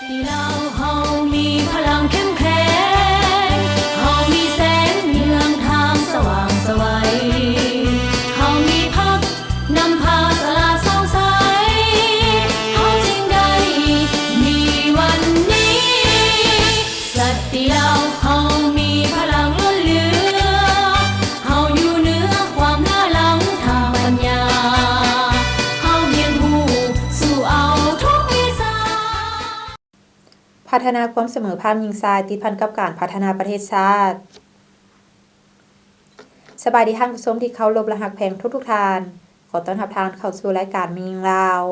ທີ່ລາວເຮົາມີພະລັງເຂັ້ມແຂງ, ເຮົາມີແສງເຮືອງທາງສະຫວ່າງໄສວ, ເຮົາມີພັກນຳພາສະຫຼາດສ່ອງໃສ, ເຮົາຈຶ່ງໄດ້ມີວັນນີ້. ສັນຕິລາວເຮົາມີພະລັງລົ້ນເຫຼືອ, ເຮົາຢູ່ເໜືອຄວາມຫຼ້າຫຼັງທາງປັນຍາ, ເຮົາຮຽນຮູ້ສູ້ເອົາທຸກວິຊາ. ພັດທະນາຄວາມສະເໝີພາບຍິງຊາຍ ຕິດພັນກັບການພັດທະນາປະເທດຊາດ. ສະບາຍດີທ່ານຜູ້ຊົມທີ່ເຄົາລົບ ແລະ ຮັກແພງທຸກໆທ່ານ. ຂໍຕ້ອນຮັບທ່ານເຂົ້າສູ່ລາຍການແມ່ຍິງລາວ.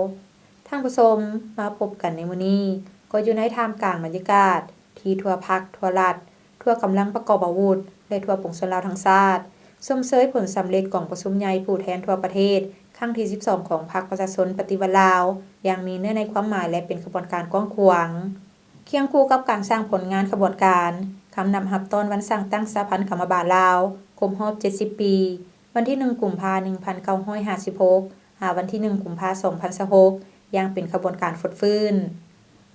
ທ່ານຜູ້ຊົມ, ມາພົບກັນໃນມື້ນີ້ ກໍຢູ່ໃນທ່າມກາງບັນຍາກາດທີ່ທົ່ວພັກ, ທົ່ວລັດ, ທົ່ວກຳລັງປະກອບອາວຸດ ແລະ ທົ່ວປວງຊົນລາວທັງຊາດ ຊົມເຊີຍຜົນສຳເລັດກອງປະຊຸມໃຫຍ່ຜູ້ແທນທົ່ວປະເທດ ຄັ້ງທີສິບສອງ ຂອງພັກປະຊາຊົນປະຕິວັດລາວ ຢ່າງມີເນື້ອໃນຄວາມໝາຍ ແລະ ເປັນຂະບວນການກວ້າງຂວາງ. ຄຽງຄູ່ກັບການສ້າງຜົນງານຂະບວນການ ຄຳນັບຮັບຕ້ອນວັນສ້າງຕັ້ງສະຫະພັນກຳມະບານລາວ ຄົບຮອບເຈັດສິບປີ ວັນທີໜຶ່ງ ກຸມພາ ໜຶ່ງພັນເກົ້າຮ້ອຍຫ້າສິບຫົກ ຫາວັນທີໜຶ່ງ ກຸມພາ ສອງພັນຊາວຫົກ ຢ່າງເປັນຂະບວນການຟົດຟື້ນ.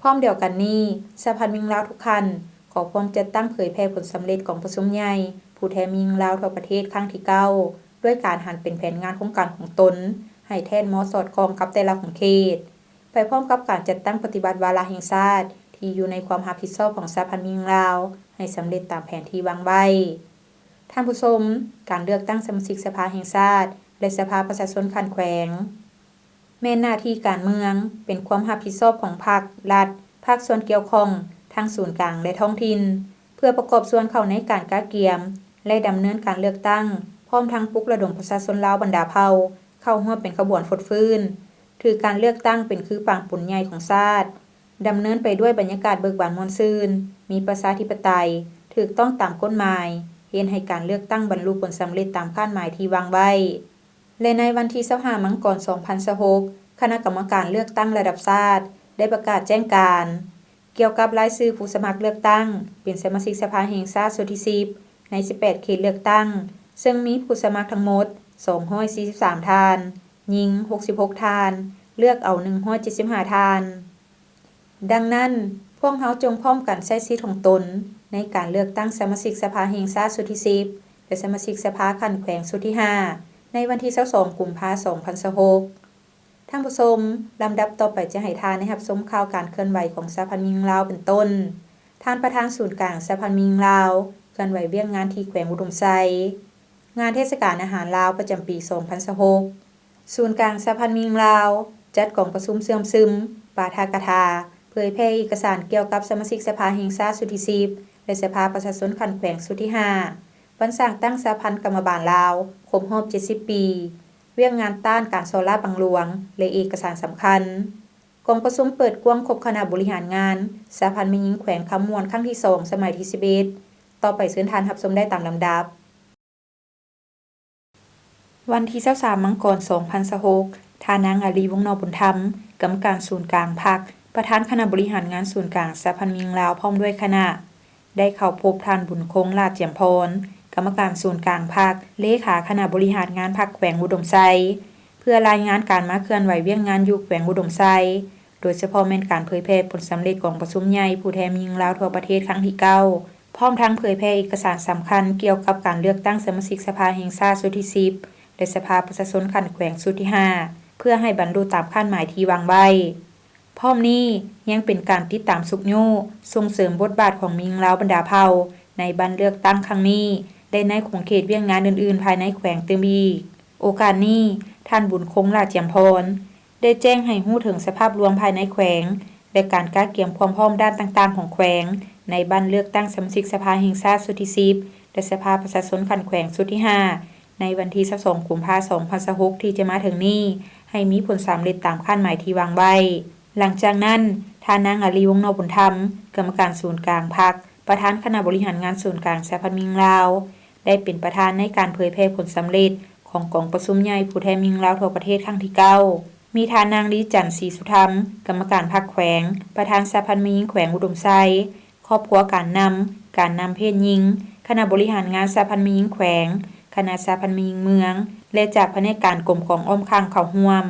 ພ້ອມດຽວກັນນີ້, ສະຫະພັນແມ່ຍິງລາວທຸກຂັ້ນ ກໍພ້ອມຈັດຕັ້ງເຜີຍແຜ່ຜົນສຳເລັດກອງປະຊຸມໃຫຍ່ຜູ້ແທນແມ່ຍິງລາວທົ່ວປະເທດຄັ້ງທີເກົ້າ ດ້ວຍການຫັນເປັນແຜນງານໂຄງການຂອງຕົນ ໃຫ້ແທດເໝາະສອດຄ່ອງກັບແຕ່ລະຂົງເຂດ, ໄປພ້ອມກັບການຈັດຕັ້ງປະຕິບັດວາລະແຫ່ງຊາດທີ່ຢູ່ໃນຄວາມຮັບຜິດຊອບຂອງສະຫະພັນແມ່ຍິງລາວ ໃຫ້ສຳເລັດຕາມແຜນທີ່ວາງໄວ້. ທ່ານຜູ້ຊົມ, ການເລືອກຕັ້ງສະມາຊິກສະພາແຫ່ງຊາດ ແລະ ສະພາປະຊາຊົນຂັ້ນແຂວງ ແມ່ນໜ້າທີ່ການເມືອງ, ເປັນຄວາມຮັບຜິດຊອບຂອງພັກ, ລັດ, ພາກສ່ວນກ່ຽວຂ້ອງ ທັງສູນກາງ ແລະ ທ້ອງຖິ່ນ ເພື່ອປະກອບສ່ວນເຂົ້າໃນການກະກຽມ ແລະ ດຳເນີນການເລືອກຕັ້ງ, ພ້ອມທັງປຸກລະດົມປະຊາຊົນລາວບັນດາເຜົ່າ ເຂົ້າຮ່ວມເປັນຂະບວນຟົດຟື້ນ, ຖືການເລືອກຕັ້ງເປັນຄືປາງປຸນໃຫຍ່ຂອງຊາດ, ດຳເນີນໄປດ້ວຍບັນຍາກາດເບີກບານມ່ວນຊື່ນ, ມີປະຊາທິປະໄຕ, ຖືກຕ້ອງຕາມກົດໝາຍ, ເຮັດໃຫ້ການເລືອກຕັ້ງບັນລຸຜົນສຳເລັດຕາມຄາດໝາຍທີ່ວາງໄວ້. ແລະ ໃນວັນທີຊາວຫ້າ ມັງກອນ ສອງພັນຊາວຫົກ ຄະນະກຳມະການເລືອກຕັ້ງລະດັບຊາດ ໄດ້ປະກາດແຈ້ງການ ກ່ຽວກັບລາຍຊື່ຜູ້ສະໝັກເລືອກຕັ້ງເປັນສະມາຊິກສະພາແຫ່ງຊາດຊຸດທີສິບ ໃນສິບແປດເຂດເລືອກຕັ້ງ, ເຊິ່ງມີຜູ້ສະໝັກທັງໝົດ ສອງຮ້ອຍສີ່ສິບສາມທ່ານ, ຍິງ ຫົກສິບຫົກທ່ານ, ເລືອກເອົາ ໜຶ່ງຮ້ອຍເຈັດສິບຫ້າທ່ານ. ດັ່ງນັ້ນ, ພວກເຮົາຈົ່ງພ້ອມກັນໃຊ້ສິດຂອງຕົນໃນການເລືອກຕັ້ງສະມາຊິກສະພາແຫ່ງຊາດຊຸດທີສິບ ແລະ ສະມາຊິກສະພາຂັ້ນແຂວງຊຸດທີຫ້າ ໃນວັນທີຊາວສອງ ກຸມພາ ສອງພັນຊາວຫົກ. ທ່ານຜູ້ຊົມ, ລຳດັບຕໍ່ໄປຈະໃຫ້ທ່ານໄດ້ຮັບຊົມຂ່າວການເຄື່ອນໄຫວຂອງສະຫະພັນແມ່ຍິງລາວເປັນຕົ້ນ, ທ່ານປະທານສູນກາງສະຫະພັນແມ່ຍິງລາວ ເຄື່ອນໄຫວວຽກງານທີ່ແຂວງອຸດົມໄຊ, ງານເທດສະການອາຫານລາວປະຈຳປີ ສອງພັນຊາວຫົກ. ສູນກາງສະຫະພັນແມ່ຍິງລາວ ຈັດກອງປະຊຸມເຊື່ອມຊຶມ ປາຖະກະຖາ ເຜີຍແຜ່ເອກະສານກ່ຽວກັບສະມາຊິກສະພາແຫ່ງຊາດຊຸດທີສິບ ແລະ ສະພາປະຊາຊົນຂັ້ນແຂວງຊຸດທີຫ້າ ວັນສ້າງຕັ້ງສະຫະພັນກຳມະບານລາວ ຄົບຮອບເຈັດສິບປີ, ວຽກງານຕ້ານການສໍ້ລາດບັງຫຼວງ ແລະ ເອກະສານສຳຄັນ. ກອງປະຊຸມເປີດກວ້າງຄົບຄະນະບໍລິຫານງານສະຫະພັນແມ່ຍິງແຂວງຄຳມ່ວນ ຄັ້ງທີສອງ ສະໄໝທີສິບເອັດ. ຕໍ່ໄປເຊີນທ່ານຮັບຊົມໄດ້ຕາມລຳດັບ. ວັນທີຊາວສາມ ມັງກອນ ສອງພັນຊາວຫົກ, ທ່ານນາງ ອາລີ ວົງນອກບຸນທຳ, ກຳມະການສູນກາງພັກ, ປະທານຄະນະບໍລິຫານງານສູນກາງສະຫະພັນແມ່ຍິງລາວ ພ້ອມດ້ວຍຄະນະ, ໄດ້ເຂົ້າພົບທ່ານ ບຸນຄົງ ຫຼ້າຈຽມພອນ, ກຳມະການສູນກາງພັກ, ເລຂາຄະນະບໍລິຫານງານພັກແຂວງອຸດົມໄຊ, ເພື່ອລາຍງານການມາເຄື່ອນໄຫວວຽກງານຢູ່ແຂວງອຸດົມໄຊ, ໂດຍສະເພາະແມ່ນການເຜີຍແຜ່ຜົນສຳເລັດກອງປະຊຸມໃຫຍ່ຜູ້ແທນແມ່ຍິງລາວທົ່ວປະເທດຄັ້ງທີເກົ້າ, ພ້ອມທັງເຜີຍແຜ່ເອກະສານສຳຄັນກ່ຽວກັບການເລືອກຕັ້ງສະມາຊິກສະພາແຫ່ງຊາດຊຸດທີສິບ ແລະ ສະພາປະຊາຊົນຂັ້ນແຂວງຊຸດທີຫ້າ ເພື່ອໃຫ້ບັນລຸຕາມຄາດໝາຍທີ່ວາງໄວ້. ພ້ອມນີ້ຍັງເປັນການຕິດຕາມຊຸກຍູ້, ສົ່ງເສີມບົດບາດຂອງແມ່ຍິງລາວບັນດາເຜົ່າໃນບັດເລືອກຕັ້ງຄັ້ງນີ້ ແລະ ໃນຂົງເຂດວຽກງານອື່ນໆພາຍໃນແຂວງຕື່ມອີກ. ໂອກາດນີ້, ທ່ານ ບຸນຄົງ ຫຼ້າຈຽມພອນ ໄດ້ແຈ້ງໃຫ້ຮູ້ເຖິງສະພາບລວມພາຍໃນແຂວງ ແລະ ການກະກຽມຄວາມພ້ອມດ້ານຕ່າງໆຂອງແຂວງ ໃນບັດເລືອກຕັ້ງສະມາຊິກສະພາແຫ່ງຊາດຊຸດທີສິບ ແລະ ສະພາປະຊາຊົນຂັ້ນແຂວງຊຸດທີຫ້າ ໃນວັນທີຊາວສອງ ກຸມພາ ສອງພັນຊາວຫົກ ທີ່ຈະມາເຖິງນີ້ ໃຫ້ມີຜົນສຳເລັດຕາມຄາດໝາຍທີ່ວາງໄວ້. ຫຼັງຈາກນັ້ນ, ທ່ານນາງ ອາລີ ວົງນອກບຸນທຳ, ກຳມະການສູນກາງພັກ, ປະທານຄະນະບໍລິຫານງານສູນກາງສະຫະພັນແມ່ຍິງລາວ, ໄດ້ເປັນປະທານໃນການເຜີຍແຜ່ຜົນສຳເລັດຂອງກອງປະຊຸມໃຫຍ່ຜູ້ແທນແມ່ຍິງລາວທົ່ວປະເທດຄັ້ງທີເກົ້າ, ມີທ່ານນາງ ລີຈັນ ສີສຸທຳ, ກຳມະການພັກແຂວງ, ປະທານສະຫະພັນແມ່ຍິງແຂວງອຸດົມໄຊ, ຄອບຄົວການນຳ, ການນຳເພດຍິງ, ຄະນະບໍລິຫານງານສະຫະພັນແມ່ຍິງແຂວງ, ຄະນະສະຫະພັນແມ່ຍິງເມືອງ ແລະ ຈາກພະແນກການກົມກອງອ້ອມຂ້າງເຂົ້າຮ່ວມ.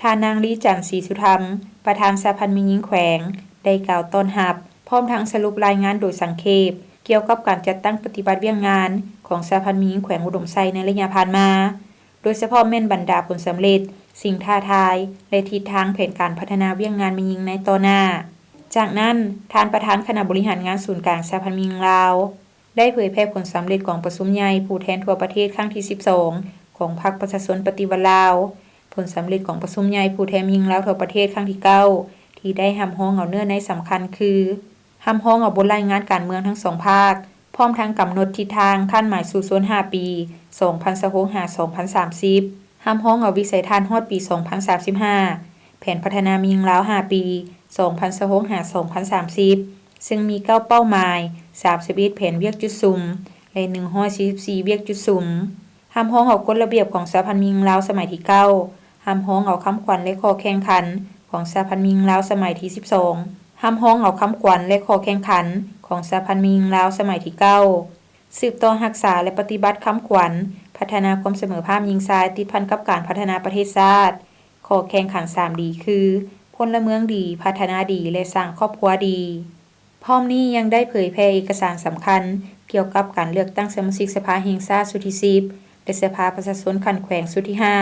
ທ່ານນາງ ລີຈັນ ສີສຸທຳ, ປະທານສະຫະພັນແມ່ຍິງແຂວງ, ໄດ້ກ່າວຕ້ອນຮັບ ພ້ອມທັງສະຫຼຸບລາຍງານໂດຍສັງເຂບ ກ່ຽວກັບການຈັດຕັ້ງປະຕິບັດວຽກງານຂອງສະຫະພັນແມ່ຍິງແຂວງອຸດົມໄຊໃນໄລຍະຜ່ານມາ, ໂດຍສະເພາະແມ່ນບັນດາຜົນສຳເລັດ, ສິ່ງທ້າທາຍ ແລະ ທິດທາງແຜນການພັດທະນາວຽກງານແມ່ຍິງໃນຕໍ່ໜ້າ. ຈາກນັ້ນ, ທ່ານປະທານຄະນະບໍລິຫານງານສູນກາງສະຫະພັນແມ່ຍິງລາວ ໄດ້ເຜີຍແຜ່ຜົນສຳເລັດກອງປະຊຸມໃຫຍ່ຜູ້ແທນທົ່ວປະເທດຄັ້ງທີສິບສອງ ຂອງພັກປະຊາຊົນປະຕິວັດລາວ, ຜົນສຳເລັດກອງປະຊຸມໃຫຍ່ຜູ້ແທນແມ່ຍິງລາວທົ່ວປະເທດຄັ້ງທີເກົ້າ ທີ່ໄດ້ຮັບຮອງເອົາເນື້ອໃນສຳຄັນຄື ຮັບຮອງເອົາບົດລາຍງານການເມືອງທັງສອງພາກ, ພ້ອມທັງກຳນົດທິດທາງຄາດໝາຍສູ່ຊົນຫ້າປີ ສອງພັນຊາວຫົກ ຫາ ສອງພັນສາມສິບ, ຮັບຮອງເອົາວິໄສທັດຮອດປີສອງພັນສາມສິບຫ້າ, ແຜນພັດທະນາແມ່ຍິງລາວຫ້າປີ ສອງພັນຊາວຫົກ ຫາ ສອງພັນສາມສິບ ເຊິ່ງມີເກົ້າເປົ້າໝາຍ, ສາມສິບເອັດແຜນວຽກຈຸດສຸມ ແລະ ໜຶ່ງຮ້ອຍສີ່ສິບສີ່ວຽກຈຸດສຸມ, ຮັບຮອງເອົາກົດລະບຽບຂອງສະຫະພັນແມ່ຍິງລາວສະໄໝທີເກົ້າ, ຮັບຮອງເອົາຄຳຂວັນ ແລະ ຂໍ້ແຂ່ງຂັນຂອງສະຫະພັນແມ່ຍິງລາວສະໄໝທີສິບສອງ, ຮັບຮອງເອົາຄຳຂວັນ ແລະ ຂໍ້ແຂ່ງຂັນຂອງສະຫະພັນແມ່ຍິງລາວສະໄໝທີເກົ້າ, ສືບຕໍ່ຮັກສາ ແລະ ປະຕິບັດຄຳຂວັນ ພັດທະນາຄວາມສະເໝີພາບຍິງຊາຍ ຕິດພັນກັບການພັດທະນາປະເທດຊາດ, ຂໍ້ແຂ່ງຂັນສາມດີ ຄື ພົນລະເມືອງດີ, ພັດທະນາດີ ແລະ ສ້າງຄອບຄົວດີ. ພ້ອມນີ້ຍັງໄດ້ເຜີຍແຜ່ເອກະສານສຳຄັນກ່ຽວກັບການເລືອກຕັ້ງສະມາຊິກສະພາແຫ່ງຊາດຊຸດທີສິບ ແລະ ສະພາປະຊາຊົນຂັ້ນແຂວງຊຸດທີຫ້າ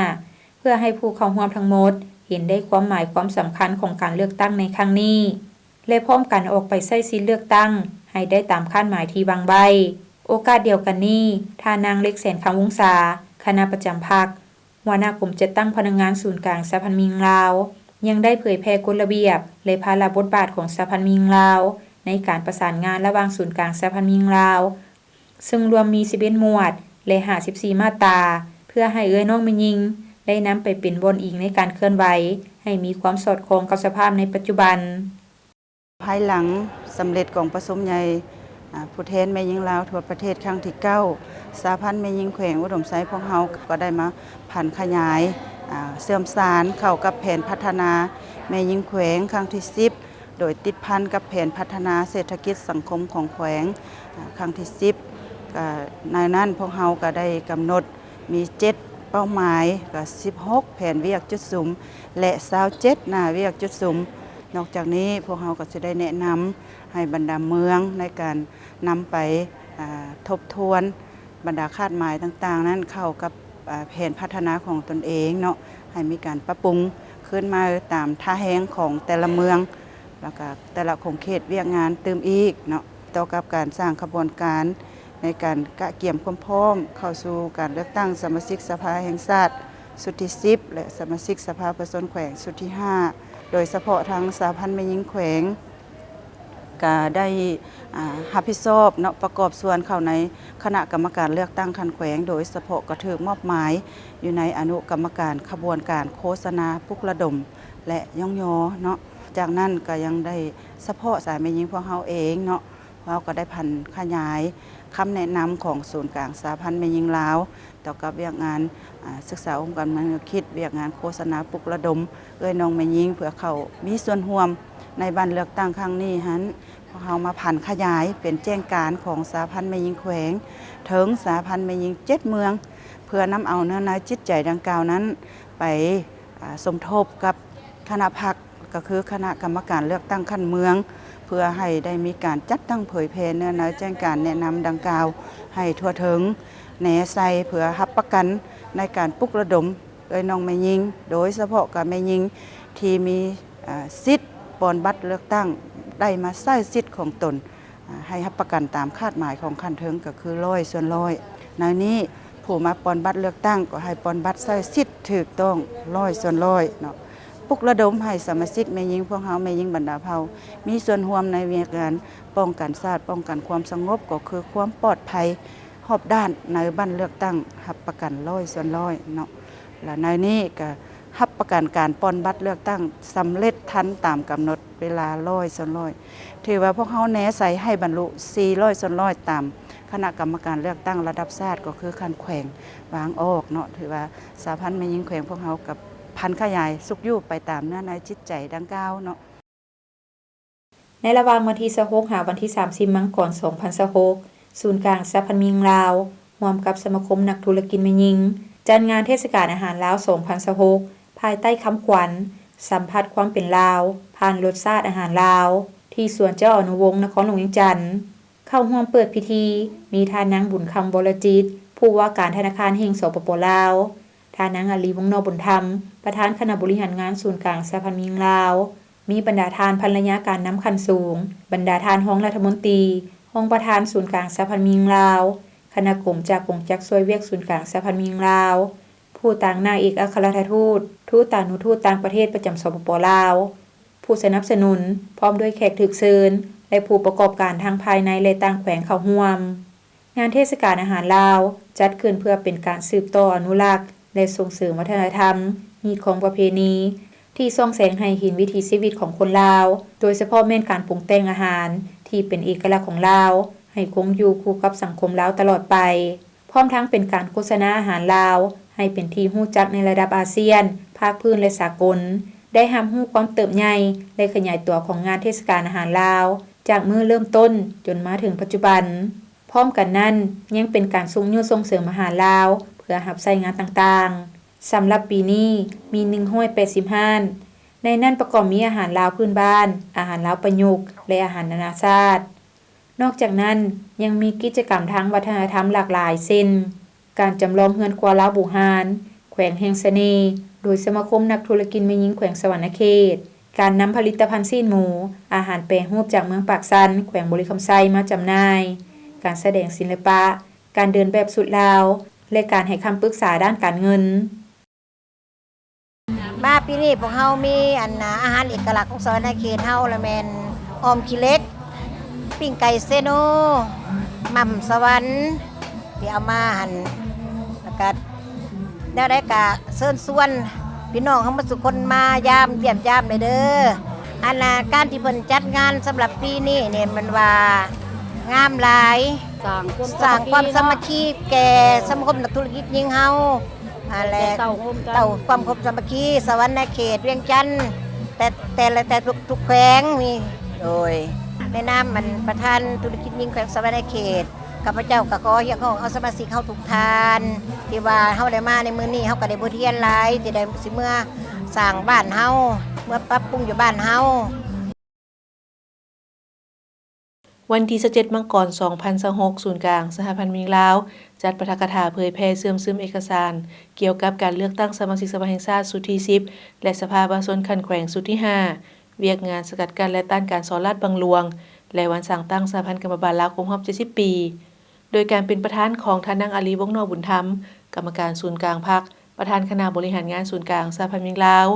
ເພື່ອໃຫ້ຜູ້ເຂົ້າຮ່ວມທັງໝົດເຫັນໄດ້ຄວາມໝາຍຄວາມສຳຄັນຂອງການເລືອກຕັ້ງໃນຄັ້ງນີ້ ແລະ ພ້ອມກັນອອກໄປໃຊ້ສິດເລືອກຕັ້ງໃຫ້ໄດ້ຕາມຄາດໝາຍທີ່ວາງໄວ້. ໂອກາດດຽວກັນນີ້, ທ່ານນາງ ເລັກ ແສນຄຳວົງສາ, ຄະນະປະຈຳພັກ, ຫົວໜ້າກົມຈັດຕັ້ງພະນັກງານສູນກາງສະຫະພັນແມ່ຍິງລາວ ຍັງໄດ້ເຜີຍແຜ່ກົດລະບຽບ ແລະ ພາລະບົດບາດຂອງສະຫະພັນແມ່ຍິງລາວ ໃນການປະສານງານລະຫວ່າງສູນກາງສະຫະພັນແມ່ຍິງລາວ ເຊິ່ງລວມມີສິບເອັດໝວດ ແລະ ຫ້າສິບສີ່ມາດຕາ ເພື່ອໃຫ້ເອື້ອຍນ້ອງແມ່ຍິງໄດ້ນຳໄປເປັນບ່ອນອີງໃນການເຄື່ອນໄຫວ ໃຫ້ມີຄວາມສອດຄ່ອງກັບສະພາບໃນປັດຈຸບັນ. ພາຍຫຼັງສຳເລັດກອງປະຊຸມໃຫຍ່ ອາ ຜູ້ແທນແມ່ຍິງລາວທົ່ວປະເທດຄັ້ງທີເກົ້າ ສະຫະພັນແມ່ຍິງແຂວງອຸດົມໄຊພວກເຮົາກໍໄດ້ມາຜັນຂະຫຍາຍ ອາ ເຊື່ອມສານເຂົ້າກັບແຜນພັດທະນາແມ່ຍິງແຂວງຄັ້ງທີສິບ ໂດຍຕິດພັນກັບແຜນພັດທະນາເສດຖະກິດສັງຄົມຂອງແຂວງ ອາ ຄັ້ງທີສິບ ກໍໃນນັ້ນພວກເຮົາກໍໄດ້ກຳນົດ ມີເຈັດເປົ້າໝາຍ ກໍສິບຫົກແຜນວຽກຈຸດສຸມ ແລະ ຊາວເຈັດໜ້າວຽກຈຸດສຸມ. ນອກຈາກນີ້ ພວກເຮົາກໍຊິໄດ້ແນະນຳໃຫ້ບັນດາເມືອງໃນການນຳໄປ ອາ ທົບທວນບັນດາຄາດໝາຍຕ່າງໆນັ້ນເຂົ້າກັບ ອາ ແຜນພັດທະນາຂອງຕົນເອງເນາະ, ໃຫ້ມີການປັບປຸງຄືນໃໝ່ຕາມທ່າແຮງຂອງແຕ່ລະເມືອງ ແລ້ວກໍແຕ່ລະຂົງເຂດວຽກງານຕື່ມອີກເນາະ. ຕໍ່ກັບການສ້າງຂະບວນການໃນການກະກຽມຄວາມພ້ອມເຂົ້າສູ່ການເລືອກຕັ້ງສະມາຊິກສະພາແຫ່ງຊາດຊຸດທີສິບ ແລະ ສະມາຊິກສະພາປະຊາຊົນແຂວງຊຸດທີຫ້າ ໂດຍສະເພາະທາງສະຫະພັນແມ່ຍິງແຂວງ ກະໄດ້ ອາ ຮັບຜິດຊອບເນາະ ປະກອບສ່ວນເຂົ້າໃນຄະນະກຳມະການເລືອກຕັ້ງຂັ້ນແຂວງ ໂດຍສະເພາະກໍຖືກມອບໝາຍຢູ່ໃນອະນຸກຳມະການຂະບວນການໂຄສະນາປຸກລະດົມ ແລະ ຍ້ອງຍໍເນາະ. ຈາກນັ້ນກໍຍັງໄດ້ສະເພາະສາຍແມ່ຍິງພວກເຮົາເອງເນາະ, ພວກເຮົາກໍໄດ້ຜັນຂະຫຍາຍຄຳແນະນຳຂອງສູນກາງສະຫະພັນແມ່ຍິງລາວ ກ່ຽວກັບວຽກງານ ອາ ສຶກສາອົງການເມືອງແນວຄິດ, ວຽກງານໂຄສະນາປຸກລະດົມເອື້ອຍນ້ອງແມ່ຍິງ ເພື່ອເຂົ້າມີສ່ວນຮ່ວມໃນວັນເລືອກຕັ້ງຄັ້ງນີ້ຫັ້ນ, ພວກເຮົາມາຜັນຂະຫຍາຍເປັນແຈ້ງການຂອງສະຫະພັນແມ່ຍິງແຂວງ ເຖິງສະຫະພັນແມ່ຍິງເຈັດເມືອງ ເພື່ອນຳເອົາເນື້ອໃນຈິດໃຈດັ່ງກ່າວນັ້ນໄປ ອາ ສົມທົບກັບຄະນະພັກ ກໍຄືຄະນະກຳມະການເລືອກຕັ້ງຂັ້ນເມືອງ ເພື່ອໃຫ້ໄດ້ມີການຈັດຕັ້ງເຜີຍແຜ່ເນື້ອໃນແຈ້ງການແນະນຳດັ່ງກ່າວໃຫ້ທົ່ວເຖິງ, ແນໃສ່ເພື່ອຮັບປະກັນໃນການປຸກລະດົມເອື້ອຍນ້ອງແມ່ຍິງ, ໂດຍສະເພາະກັບແມ່ຍິງທີ່ມີ ອາ ສິດປ່ອນບັດເລືອກຕັ້ງ ໄດ້ມາໃຊ້ສິດຂອງຕົນ ອາ ໃຫ້ຮັບປະກັນຕາມຄາດໝາຍຂອງຂັ້ນເທິງ ກໍຄືຮ້ອຍສ່ວນຮ້ອຍ. ໃນນີ້ ຜູ້ມາປ່ອນບັດເລືອກຕັ້ງກໍໃຫ້ປ່ອນບັດໃຊ້ສິດຖືກຕ້ອງຮ້ອຍສ່ວນຮ້ອຍເນາະ. ປຸກລະດົມໃຫ້ສະມາຊິກແມ່ຍິງພວກເຮົາ ແມ່ຍິງບັນດາເຜົ່າ ມີສ່ວນຮ່ວມໃນວຽກງານປ້ອງກັນຊາດ ປ້ອງກັນຄວາມສະຫງົບ ກໍຄືຄວາມປອດໄພຮອບດ້ານໃນວັນເລືອກຕັ້ງ ຮັບປະກັນຮ້ອຍສ່ວນຮ້ອຍເນາະ. ແລະ ໃນນີ້ກໍຮັບປະກັນການປ່ອນບັດເລືອກຕັ້ງສຳເລັດທັນຕາມກຳນົດເວລາຮ້ອຍສ່ວນຮ້ອຍ. ຖືວ່າພວກເຮົາແນໃສ່ໃຫ້ບັນລຸສີ່ຮ້ອຍສ່ວນຮ້ອຍຕາມຄະນະກຳມະການເລືອກຕັ້ງລະດັບຊາດ ກໍຄືຂັ້ນແຂວງວາງອອກເນາະ. ຖືວ່າສະຫະພັນແມ່ຍິງແຂວງພວກເຮົາກໍຜັນຂະຫຍາຍຊຸກຍູ້ໄປຕາມເນື້ອໃນຈິດໃຈດັ່ງກ່າວເນາະ. ໃນລະຫວ່າງວັນທີຊາວຫົກ ຫາວັນທີສາມສິບ ມັງກອນ ສອງພັນຊາວຫົກ ສູນກາງສະຫະພັນແມ່ຍິງລາວ ຮ່ວມກັບສະມາຄົມນັກທຸລະກິດແມ່ຍິງ ຈັດງານເທດສະການອາຫານລາວ ສອງພັນຊາວຫົກ ພາຍໃຕ້ຄຳຂວັນ ສຳຜັດຄວາມເປັນລາວ ຜ່ານລົດຊາດອາຫານລາວ. ທີ່ສວນເຈົ້າອະນຸວົງ ນະຄອນຫຼວງວຽງຈັນ. ເຂົ້າຮ່ວມເປີດພິທີ ມີທ່ານນາງ ບຸນຄຳ ວໍລະຈິດ ຜູ້ວ່າການທະນາຄານແຫ່ງ ສປປ ລາວ, ທ່ານນາງ ອາລີ ວົງນອກບຸນທຳ ປະທານຄະນະບໍລິຫານງານສູນກາງສະຫະພັນແມ່ຍິງລາວ, ມີບັນດາທ່ານພັນລະຍາການນຳຂັ້ນສູງ, ບັນດາທ່ານຮອງລັດຖະມົນຕີ, ຮອງປະທານສູນກາງສະຫະພັນແມ່ຍິງລາວ, ຄະນະກົງຈາກກົງຈັກຊ່ວຍວຽກສູນກາງສະຫະພັນແມ່ຍິງລາວ, ຜູ້ຕາງໜ້າເອກອັກຄະລັດຖະທູດ, ທູຕານຸທູດຕ່າງປະເທດປະຈຳ ສປປ ລາວ, ຜູ້ສະໜັບສະໜູນ ພ້ອມດ້ວຍແຂກຖືກເຊີນ ແລະ ຜູ້ປະກອບການທັງພາຍໃນ ແລະ ຕ່າງແຂວງເຂົ້າຮ່ວມ. ງານເທດສະການອາຫານລາວ ຈັດຂຶ້ນເພື່ອເປັນການສືບຕໍ່ອະນຸລັກ ແລະ ສົ່ງເສີມວັດທະນະທຳຮີດຄອງປະເພນີ ທີ່ສ່ອງແສງໃຫ້ເຫັນວິຖີຊີວິດຂອງຄົນລາວ, ໂດຍສະເພາະແມ່ນການປຸງແຕ່ງອາຫານທີ່ເປັນເອກະລັກຂອງລາວ ໃຫ້ຄົງຢູ່ຄູ່ກັບສັງຄົມລາວຕະຫຼອດໄປ. ພ້ອມທັງເປັນການໂຄສະນາອາຫານລາວໃຫ້ເປັນທີ່ຮູ້ຈັກໃນລະດັບອາຊຽນ, ພາກພື້ນ ແລະ ສາກົນ, ໄດ້ຮັບຮູ້ຄວາມເຕີບໃຫຍ່ ແລະ ຂະຫຍາຍຕົວຂອງງານເທດສະການອາຫານລາວ ຈາກມື້ເລີ່ມຕົ້ນຈົນມາເຖິງປັດຈຸບັນ. ພ້ອມກັນນັ້ນ ຍັງເປັນການຊຸກຍູ້ສົ່ງເສີມອາຫານລາວ ເພື່ອຮັບໃຊ້ງານຕ່າງໆ. ສຳລັບປີນີ້ມີໜຶ່ງຮ້ອຍແປດສິບຮ້ານ, ໃນນັ້ນປະກອບມີອາຫານລາວພື້ນບ້ານ, ອາຫານລາວປະຍຸກ ແລະ ອາຫານນານາຊາດ. ນອກຈາກນັ້ນ ຍັງມີກິດຈະກຳທາງວັດທະນະທຳຫຼາກຫຼາຍ ເຊັ່ນ ການຈຳລອງເຮືອນຄົວລາວບູຮານ ແຂວງແຫ່ງສະເໜ່ ໂດຍສະມາຄົມນັກທຸລະກິດແມ່ຍິງແຂວງສະຫວັນນະເຂດ, ການນຳຜະລິດຕະພັນຊີ້ນໝູ, ອາຫານແປຮູບຈາກເມືອງປາກຊັນ ແຂວງບໍລິຄຳໄຊ ມາຈຳໜ່າຍ, ການສະແດງສິລະປະ, ການເດີນແບບຊຸດລາວ ແລະ ການໃຫ້ຄຳປຶກສາດ້ານການເງິນ. ມາປີນີ້ພວກເຮົາມີອັນ ອາຫານເອກະລັກຂອງສະຫວັນນະເຂດເຮົາ ລະແມ່ນອອມຂີ້ເຫຼັກ, ປີ້ງໄກ່ເຊໂນ, ໝ່ຳສະຫວັນ ທີ່ເອົາມາຫັ້ນ ລະກະແນວໃດກະເຊີນຊວນພີ່ນ້ອງເຮົາໝົດສູ່ຄົນມາຢາມ ຢ້ຽມຢາມແດ່ເດີ. ອັນນາ ການທີ່ເພິ່ນຈັດງານສຳລັບປີນີ້ນີ້ ແມ່ນວ່າງາມຫຼາຍ, ສ້າງຄວາມສາມັກຄີ ສ້າງຄວາມສາມັກຄີແກ່ສະມາຄົມນັກທຸລະກິດຍິງເຮົາ. ອັນແຫຼະ ເຕົ້າໂຮມກັນ ເຕົ້າຄວາມຄົມສາມັກຄີສະຫວັນນະເຂດວຽງຈັນ ແຕ່ ແຕ່ລະ ແຕ່ທຸກ ທຸກແຂວງນີ້ ໂດຍ ໃນນາມອັນປະທານທຸລະກິດຍິງແຂວງສະຫວັນນະເຂດ ຂ້າພະເຈົ້າກໍຂໍຮຽກຮ້ອງເອົາສະມາຊິກເຮົາທຸກທ່ານ ທີ່ວ່າເຮົາໄດ້ມາໃນມື້ນີ້ ເຮົາກໍໄດ້ບົດຮຽນຫຼາຍ ທີ່ໄດ້ຊິເມືອສ້າງບ້ານເຮົາ ເມືອປັບປຸງຢູ່ບ້ານເຮົາ. ວັນທີຊາວເຈັດ ມັງກອນ ສອງພັນຊາວຫົກ ສູນກາງສະຫະພັນແມ່ຍິງລາວ ຈັດປາຖະກະຖາເຜີຍແຜ່ເຊື່ອມຊຶມເອກະສານກ່ຽວກັບການເລືອກຕັ້ງສະມາຊິກສະພາແຫ່ງຊາດຊຸດທີສິບ ແລະ ສະພາປະຊາຊົນຂັ້ນແຂວງຊຸດທີຫ້າ ວຽກງານສະກັດກັ້ນ ແລະ ຕ້ານການສໍ້ລາດບັງຫຼວງ ແລະ ວັນສ້າງຕັ້ງສະຫະພັນກຳມະບານລາວຄົບຮອບເຈັດສິບປີ ໂດຍການເປັນປະທານຂອງທ່ານນາງ ອາລີ ວົງນອກບຸນທຳ ກຳມະການສູນກາງພັກ, ປະທານຄະນະບໍລິຫານງານສູນກາງສະຫະພັນແມ່ຍິງລາວ,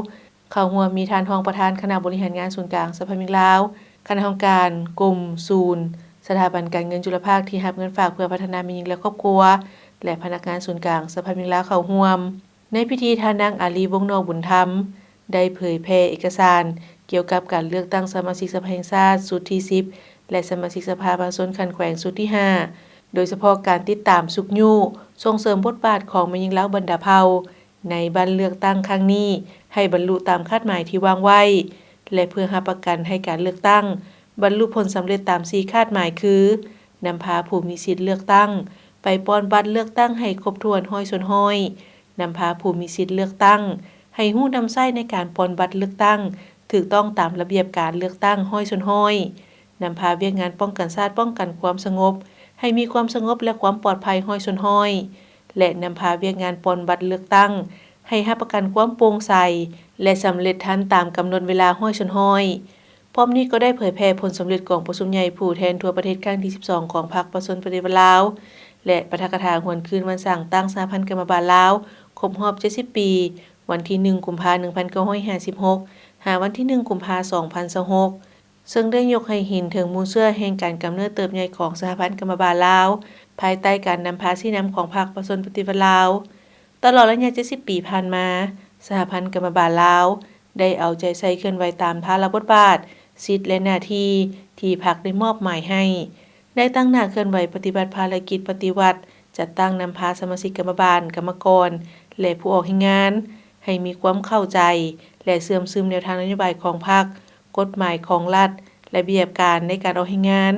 ເຂົ້າຮ່ວມມີທ່ານຮອງປະທານຄະນະບໍລິຫານງານສູນກາງສະຫະພັນແມ່ຍິງລາວ, ຄະນະຫ້ອງການ, ກົມ, ສູນ, ສະຖາບັນການເງິນຈຸລະພາກທີ່ຮັບເງິນຝາກເພື່ອພັດທະນາແມ່ຍິງ ແລະ ຄອບຄົວ ແລະ ພະນັກງານສູນກາງສະຫະພັນແມ່ຍິງລາວເຂົ້າຮ່ວມ. ໃນພິທີ ທ່ານນາງ ອາລີ ວົງນອກບຸນທຳ ໄດ້ເຜີຍແຜ່ເອກະສານກ່ຽວກັບການເລືອກຕັ້ງສະມາຊິກສະພາແຫ່ງຊາດຊຸດທີສິບ ແລະ ສະມາຊິກສະພາປະຊາຊົນຂັ້ນແຂວງຊຸດທີຫ້າ ໂດຍສະເພາະການຕິດຕາມຊຸກຍູ້ສົ່ງເສີມບົດບາດຂອງແມ່ຍິງລາວບັນດາເຜົ່າ ໃນບັດເລືອກຕັ້ງຄັ້ງນີ້ໃຫ້ບັນລຸຕາມຄາດໝາຍທີ່ວາງໄວ້ ແລະ ເພື່ອຮັບປະກັນໃຫ້ການເລືອກຕັ້ງບັນລຸຜົນສຳເລັດຕາມສີ່ຄາດໝາຍຄື ນຳພາຜູ້ມີສິດເລືອກຕັ້ງໄປປ່ອນບັດເລືອກຕັ້ງໃຫ້ຄົບຖ້ວນຮ້ອຍສ່ວນຮ້ອຍ, ນຳພາຜູ້ມີສິດເລືອກຕັ້ງໃຫ້ຮູ້ນຳໃຊ້ໃນການປ່ອນບັດເລືອກຕັ້ງຖືກຕ້ອງຕາມລະບຽບການເລືອກຕັ້ງຮ້ອຍສ່ວນຮ້ອຍ, ນຳພາວຽກງານປ້ອງກັນຊາດ, ປ້ອງກັນຄວາມສະຫງົບ ໃຫ້ມີຄວາມສະຫງົບ ແລະ ຄວາມປອດໄພຮ້ອຍສ່ວນຮ້ອຍ ແລະ ນຳພາວຽກງານປ່ອນບັດເລືອກຕັ້ງໃຫ້ຮັບປະກັນຄວາມໂປ່ງໃສ ແລະ ສຳເລັດທັນຕາມກຳນົດເວລາຮ້ອຍສ່ວນຮ້ອຍ. ພ້ອມນີ້ກໍໄດ້ເຜີຍແຜ່ຜົນສຳເລັດກອງປະຊຸມໃຫຍ່ຜູ້ແທນທົ່ວປະເທດຄັ້ງທີສິບສອງຂອງພັກປະຊາຊົນປະຕິວັດລາວ ແລະ ປາຖະກະຖາຫວນຄືນວັນສ້າງຕັ້ງສະຫະພັນກຳມະບານລາວຄົບຮອບເຈັດສິບປີ ວັນທີໜຶ່ງ ກຸມພາ ໜຶ່ງພັນເກົ້າຮ້ອຍຫ້າສິບຫົກ ຫາວັນທີໜຶ່ງ ກຸມພາ ສອງພັນຊາວຫົກ ເຊິ່ງໄດ້ຍົກໃຫ້ເຫັນເຖິງມູນເຊື້ອແຫ່ງການກຳເນີດເຕີບໃຫຍ່ຂອງສະຫະພັນກຳມະບານລາວ ພາຍໃຕ້ການນຳພາຊີ້ນຳຂອງພັກປະຊາຊົນປະຕິວັດລາວ. ຕະຫຼອດໄລຍະເຈັດສິບປີຜ່ານມາ, ສະຫະພັນກຳມະບານລາວ ໄດ້ເອົາໃຈໃສ່ເຄື່ອນໄຫວຕາມພາລະບົດບາດ, ສິດ ແລະ ໜ້າທີ່ທີ່ພັກໄດ້ມອບໝາຍໃຫ້, ໄດ້ຕັ້ງໜ້າເຄື່ອນໄຫວປະຕິບັດພາລະກິດປະຕິວັດ, ຈັດຕັ້ງນຳພາສະມາຊິກກຳມະບານ, ກຳມະກອນ ແລະ ຜູ້ອອກແຮງງານ ໃຫ້ມີຄວາມເຂົ້າໃຈ ແລະ ເຊື່ອມຊຶມແນວທາງນະໂຍບາຍຂອງພັກ, ກົດໝາຍຂອງລັດ, ລະບຽບການໃນການອອກແຮງງານ,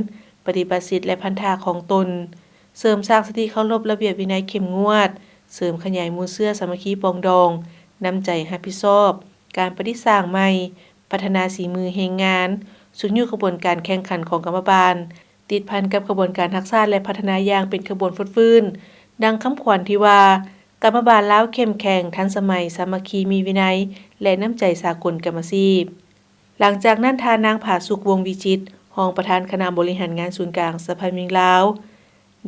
ປະຕິບັດສິດ ແລະ ພັນທະຂອງຕົນ, ເສີມສ້າງສະຕິເຄົາລົບລະບຽບວິໄນເຂັ້ມງວດ, ເສີມຂະຫຍາຍມູນເຊື້ອສາມັກຄີປອງດອງ, ນ້ຳໃຈຮັບຜິດຊອບ, ການປະດິດສ້າງໃໝ່, ພັດທະນາສີມືແຮງງານ, ຊຸກຍູ້ຂະບວນການແຂ່ງຂັນຂອງກຳມະບານ ຕິດພັນກັບຂະບວນການຮັກຊາດ ແລະ ພັດທະນາຢ່າງເປັນຂະບວນຟົດຟື້ນ, ດັ່ງຄຳຂວັນທີ່ວ່າ ກຳມະບານລາວເຂັ້ມແຂງ, ທັນສະໄໝ, ສາມັກຄີ, ມີວິໄນ ແລະ ນ້ຳໃຈສາກົນກຳມະຊີບ. ຫຼັງຈາກນັ້ນ, ທ່ານນາງ ຜາສຸກ ວົງວິຈິດ ຮອງປະທານຄະນະບໍລິຫານງານສູນກາງສະຫະພັນແມ່ຍິງລາວ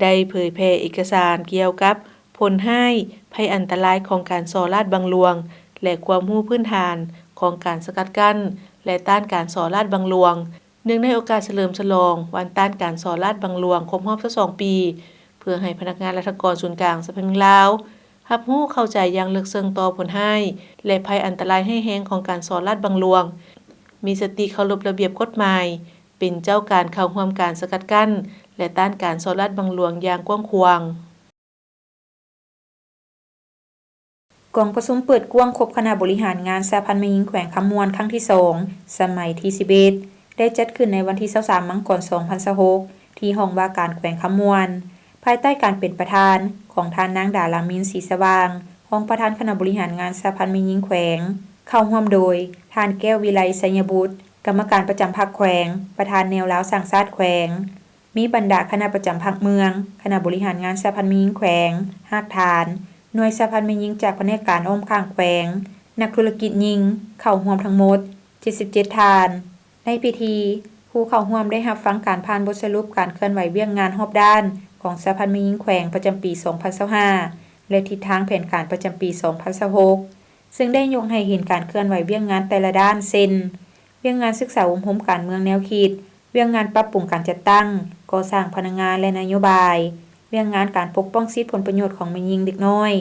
ໄດ້ເຜີຍແຜ່ເອກະສານກ່ຽວກັບຜົນຮ້າຍ, ໄພອັນຕະລາຍຂອງການສໍ້ລາດບັງຫຼວງ ແລະ ຄວາມຮູ້ພື້ນຖານຂອງການສະກັດກັ້ນ ແລະ ຕ້ານການສໍ້ລາດບັງຫຼວງ, ເນື່ອງໃນໂອກາດສະເຫຼີມສະຫຼອງວັນຕ້ານການສໍ້ລາດບັງຫຼວງຄົບຮອບຊາວສອງປີ, ເພື່ອໃຫ້ພະນັກງານລັດຖະກອນສູນກາງສະຫະພັນແມ່ຍິງລາວ ຮັບຮູ້ເຂົ້າໃຈຢ່າງເລິກເຊິ່ງຕໍ່ຜົນຮ້າຍ ແລະ ໄພອັນຕະລາຍຮ້າຍແຮງຂອງການສໍ້ລາດບັງຫຼວງ, ມີສະຕິເຄົາລົບລະບຽບກົດໝາຍ, ເປັນເຈົ້າການເຂົ້າຮ່ວມການສະກັດກັ້ນ ແລະ ຕ້ານການສໍ້ລາດບັງຫຼວງຢ່າງກວ້າງຂວາງ. ກອງປະຊຸມເປີດກວ້າງຄົບຄະນະບໍລິຫານງານສະຫະພັນແມ່ຍິງແຂວງຄຳມ່ວນຄັ້ງທີສອງ ສະໄໝທີສິບເອັດ ໄດ້ຈັດຂຶ້ນໃນວັນທີຊາວສາມ ມັງກອນ ສອງພັນຊາວຫົກ ທີ່ຫ້ອງວ່າການແຂວງຄຳມ່ວນ, ພາຍໃຕ້ການເປັນປະທານຂອງທ່ານນາງ ດາລາມິນ ສີສະຫວ່າງ ຮອງປະທານຄະນະບໍລິຫານງານສະຫະພັນແມ່ຍິງແຂວງ, ເຂົ້າຮ່ວມໂດຍ ທ່ານ ແກ້ວວິໄລ ໄຊຍະບຸດ ກຳມະການປະຈຳພັກແຂວງ, ປະທານແນວລາວສ້າງຊາດແຂວງ, ມີບັນດາຄະນະປະຈຳພັກເມືອງ, ຄະນະບໍລິຫານງານສະຫະພັນແມ່ຍິງແຂວງ, ຮາກຖານ, ໜ່ວຍສະຫະພັນແມ່ຍິງຈາກພະແນກການອ້ອມຂ້າງແຂວງ, ນັກທຸລະກິດຍິງ ເຂົ້າຮ່ວມທັງໝົດເຈັດສິບເຈັດທ່ານ. ໃນພິທີ, ຜູ້ເຂົ້າຮ່ວມໄດ້ຮັບຟັງການຜ່ານບົດສະຫຼຸບການເຄື່ອນໄຫວວຽກງານຮອບດ້ານຂອງສະຫະພັນແມ່ຍິງແຂວງປະຈຳປີສອງພັນຊາວຫ້າ ແລະ ທິດທາງແຜນການປະຈຳປີສອງພັນຊາວຫົກ ເຊິ່ງໄດ້ຍົກໃຫ້ເຫັນການເຄື່ອນໄຫວວຽກງານແຕ່ລະດ້ານ ເຊັ່ນ: ວຽກງານສຶກສາອົບຮົມການເມືອງແນວຄິດ, ວຽກງານປັບປຸງການຈັດຕັ້ງ, ກໍ່ສ້າງພະນັກງານ ແລະ ນະໂຍບາຍ, ວຽກງານການປົກປ້ອງສິດຜົນປະໂຫຍດຂອງແມ່ຍິງເດັກນ້ອຍ,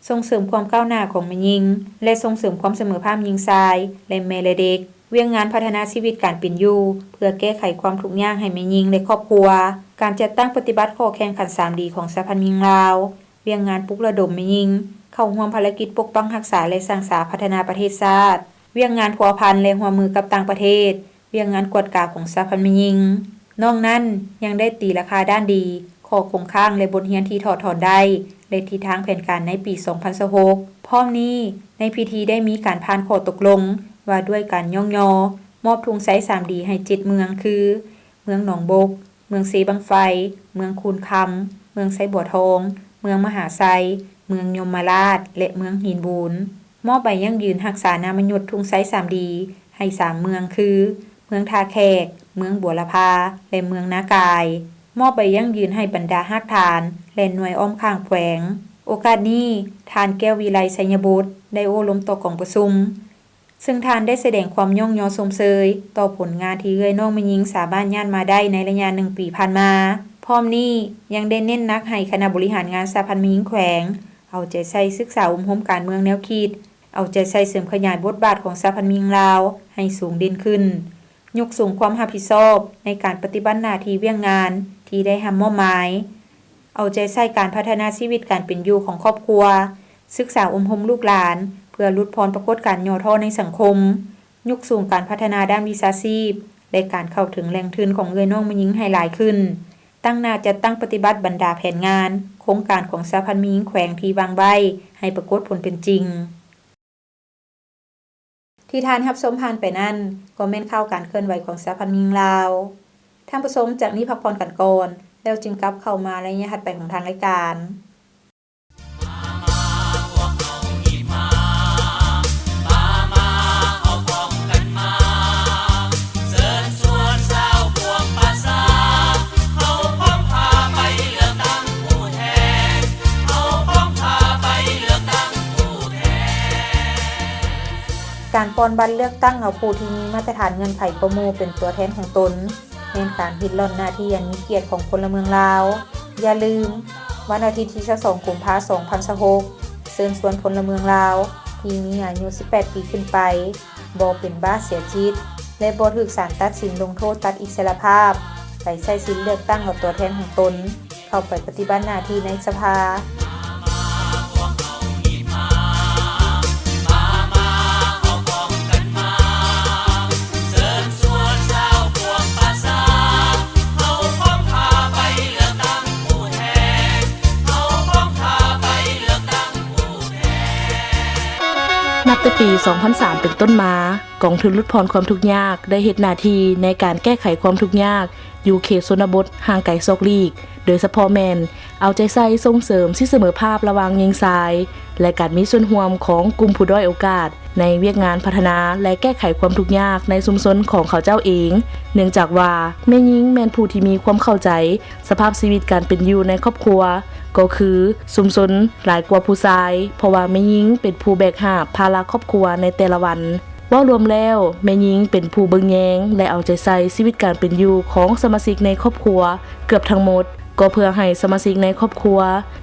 ສົ່ງເສີມຄວາມກ້າວໜ້າຂອງແມ່ຍິງ ແລະ ສົ່ງເສີມຄວາມສະເໝີພາບຍິງຊາຍ ແລະ ແມ່ ແລະ ເດັກ, ວຽກງານພັດທະນາຊີວິດການເປັນຢູ່ ເພື່ອແກ້ໄຂຄວາມທຸກຍາກໃຫ້ແມ່ຍິງ ແລະ ຄອບຄົວ, ການຈັດຕັ້ງປະຕິບັດຂໍ້ແຂ່ງຂັນສາມດີຂອງສະຫະພັນແມ່ຍິງລາວ, ວຽກງານປຸກລະດົມແມ່ຍິງເຂົ້າຮ່ວມພາລະກິດປົກປັກຮັກສາ ແລະ ສ້າງສາພັດທະນາປະເທດຊາດ, ວຽກງານພົວພັນ ແລະ ຮ່ວມມືກັບຕ່າງປະເທດ, ວຽກງານກວດກາຂອງສະຫະພັນແມ່ຍິງ. ນອກນັ້ນ, ຍັງໄດ້ຕີລາຄາດ້ານດີ, ຂໍ້ຄົງຄ້າງ ແລະ ບົດຮຽນທີ່ຖອດຖອນໄດ້ ແລະ ທິດທາງແຜນການໃນປີສອງພັນຊາວຫົກ. ພ້ອມນີ້, ໃນພິທີໄດ້ມີການຜ່ານຂໍ້ຕົກລົງວ່າດ້ວຍການຍ້ອງຍໍມອບທຸງໄຊສາມດີໃຫ້ເຈັດເມືອງ ຄື ເມືອງໜອງບົກ, ເມືອງເຊບັ້ງໄຟ, ເມືອງຄູນຄຳ, ເມືອງໄຊບົວທອງ, ເມືອງມະຫາໄຊ, ເມືອງຍົມມະລາດ ແລະ ເມືອງຫີນບູນ. ມອບໃບຢັ້ງຢືນຮັກສານາມະຍຸດທຸງໄຊສາມດີໃຫ້ສາມເມືອງ ຄື ເມືອງທ່າແຂກ, ເມືອງບົວລະພາ ແລະ ເມືອງນາກາຍ. ມອບໃບຢັ້ງຢືນໃຫ້ບັນດາຮາກຖານ ແລະ ໜ່ວຍອ້ອມຂ້າງແຂວງ. ໂອກາດນີ້, ທ່ານ ແກ້ວວິໄລ ໄຊຍະບຸດ ໄດ້ໂອ້ລົມຕໍ່ກອງປະຊຸມ, ເຊິ່ງທ່ານໄດ້ສະແດງຄວາມຍ້ອງຍໍຊົມເຊີຍຕໍ່ຜົນງານທີ່ເອື້ອຍນ້ອງແມ່ຍິງສາມາດຍາດມາໄດ້ໃນໄລຍະໜຶ່ງປີຜ່ານມາ. ພ້ອມນີ້, ຍັງໄດ້ເນັ້ນໜັກໃຫ້ຄະນະບໍລິຫານງານສະຫະພັນແມ່ຍິງແຂວງ ເອົາໃຈໃສ່ສຶກສາອົບຮົມການເມືອງແນວຄິດ, ເອົາໃຈໃສ່ເສີມຂະຫຍາຍບົດບາດຂອງສະຫະພັນແມ່ຍິງລາວໃຫ້ສູງເດັ່ນຂຶ້ນ, ຍົກສູງຄວາມຮັບຜິດຊອບໃນການປະຕິບັດໜ້າທີ່ວຽກງານທີ່ໄດ້ຮັບມອບໝາຍ, ເອົາໃຈໃສ່ການພັດທະນາຊີວິດການເປັນຢູ່ຂອງຄອບຄົວ, ສຶກສາອົບຮົມລູກຫຼານເພື່ອຫຼຸດຜ່ອນປາກົດການຫຍໍ້ທໍ້ໃນສັງຄົມ, ຍົກສູງການພັດທະນາດ້ານວິຊາຊີບ ແລະ ການເຂົ້າເຖິງແຫຼ່ງທຶນຂອງເອື້ອຍນ້ອງແມ່ຍິງໃຫ້ຫຼາຍຂຶ້ນ, ຕັ້ງໜ້າຈັດຕັ້ງປະຕິບັດບັນດາແຜນງານ, ໂຄງການຂອງສະຫະພັນແມ່ຍິງແຂວງທີ່ວາງໄວ້ໃຫ້ປາກົດຜົນເປັນຈິງ. ທີ່ທ່ານຮັບຊົມຜ່ານໄປນັ້ນ ກໍແມ່ນຂ່າວການເຄື່ອນໄຫວຂອງສະຫະພັນແມ່ຍິງລາວ. ທ່ານຜູ້ຊົມຈະໜີພັກຜ່ອນກັນກ່ອນ ແລ້ວຈຶ່ງກັບເຂົ້າມາໃນໄລຍະຖັດໄປຂອງທາງລາຍການ. ການປ່ອນບັດເລືອກຕັ້ງເອົາຜູ້ທີ່ມີມາດຕະຖານເງື່ອນໄຂກວ່າໝູ່ເປັນຕົວແທນຂອງຕົນ ແມ່ນການລິດລ່ອນໜ້າທີ່ອັນມີກຽດຂອງພົນລະເມືອງລາວ. ຢ່າລືມ, ວັນອາທິດທີຊາວສອງ ກຸມພາ ສອງພັນຊາວຫົກ ເຊີນຊວນພົນລະເມືອງລາວທີ່ມີອາຍຸສິບແປດປີຂຶ້ນໄປ, ບໍ່ເປັນບ້າເສຍຈິດ ແລະ ບໍ່ຖືກສານຕັດສິນລົງໂທດຕັດອິດສະຫຼະພາບ ໄປໃຊ້ສິດເລືອກຕັ້ງເອົາຕົວແທນຂອງຕົນ ເຂົ້າໄປປະຕິບັດໜ້າທີ່ໃນສະພາ. ນັບແ ແຕ່ປີສອງພັນສາມເປັນຕົ້ນມາ, ກອງທຶນຫຼຸດຜ່ອນຄວາມທຸກຍາກໄດ້ເຮັດໜ້າທີ່ໃນການແກ້ໄຂຄວາມທຸກຍາກຢູ່ເຂດຊົນນະບົດຫ່າງໄກສອກຫຼີກ, ໂດຍສະເພາະແມ່ນເອົາໃຈໃສ່ສົ່ງເສີມສິດສະເໝີພາບລະຫວ່າງຍິງຊາຍ ແລະ ການມີສ່ວນຮ່ວມຂອງກຸ່ມຜູ້ດ້ອຍໂອກາດໃນວຽກງານພັດທະນາ ແລະ ແກ້ໄຂຄວາມທຸກຍາກໃນຊຸມຊົນຂອງເຂົາເຈົ້າເອງ, ເນື່ອງຈາກວ່າແມ່ຍິງແມ່ນຜູ້ທີ່ມີຄວາມເຂົ້າໃຈ ສະພາບຊີວິດການເປັນຢູ່ໃນຄອບຄົວ ກໍຄືຊຸມຊົນຫຼາຍກວ່າຜູ້ຊາຍ, ເພາະວ່າແມ່ຍິງເປັນຜູ້ແບກຫາບພາລະຄອບຄົວໃນແຕ່ລະວັນ. ເວົ້າລວມແລ້ວ, ແມ່ຍິງເປັນຜູ້ເບິ່ງແຍງ ແລະ ເອົາໃຈໃສ່ຊີວິດການເປັນຢູ່ຂອງສະມາຊິກໃນຄອບຄົວເກືອບທັງໝົດ, ກໍເພື່ອໃຫ້ສະມາຊິກໃນຄອບຄົວ